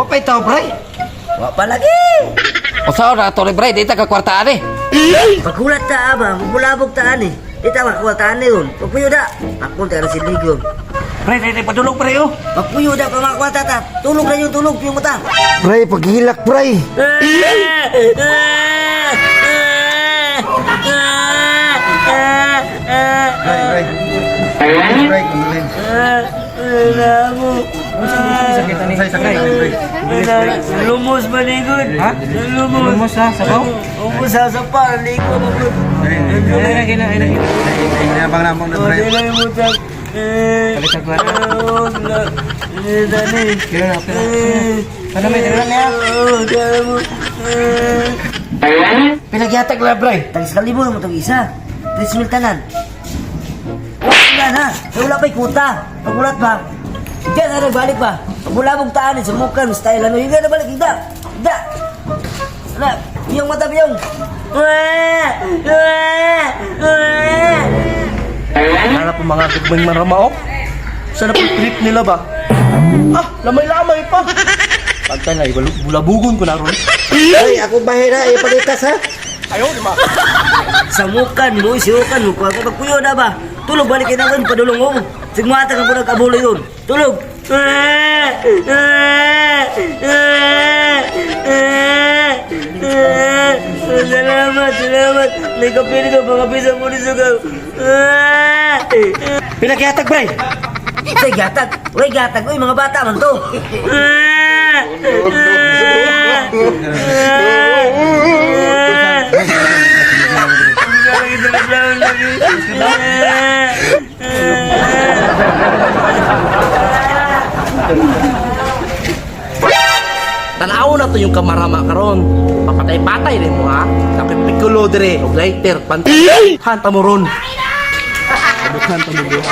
Wa pa'y tao, pre. Wa pa lagi. Usa ra to pre, di ta ka kwarta ani. Paghulat ta ba, mabulabog ta ani. Di ta makakuha ni yun. Pagpuyo da. Akong ta si Ligon. Pre, pre, pre, padulog pre oh. Pagpuyo da pa makakuha ta. Tulog na yun, tulog yung mata. Pre, paghilak, pre. Pre, pre. Pre, kundulin. Say, sakit ni, pre. Lumos maligod. Ha? Lumos. Lumos ha, sabaw? Lumos sa sapa, ligo magod. Ay, ay, ay, ay, ay. Inabang na mo na, pre. Dili mo tag. Baliktad ko na. Kira na, kira na. Ano may dala niya? Pinagyatag na, pre. Tagis kalibo mo tong isa. 3,000 tanan. Wala na. Eh, wala pa'y kuta. Pagulat pa. Diyan na nagbalik pa. Pagulabog taan sa mukha, style ano. Hindi na balik. Hindi. Hindi. Wala. Yung mata yung. Wala po mga gagawin maramaok. Sana po trip nila ba? Ah, lamay-lamay pa. Pagtay na, bulabugon ko na ron. Ay, ako bahira, ipalitas ha. Sa mukha mo, siukan mo. Kuha ka pagpuyo na ba? Tulog, balik ka na ron. Padulong mo. Sigmata ka po nag-abulo yun. Tulog. Salamat, salamat. May kapil ka, mga pisa mo ni Sugaw. Pinagyatag, pre. Say, gatag. Uy, gatag. Uy, mga bata man to. Tanaw na to yung kamarama karon. Papatay-patay rin mo ha. Nakipikulo dire, og lighter, pantay. Hanta mo ron. Hanta mo bro.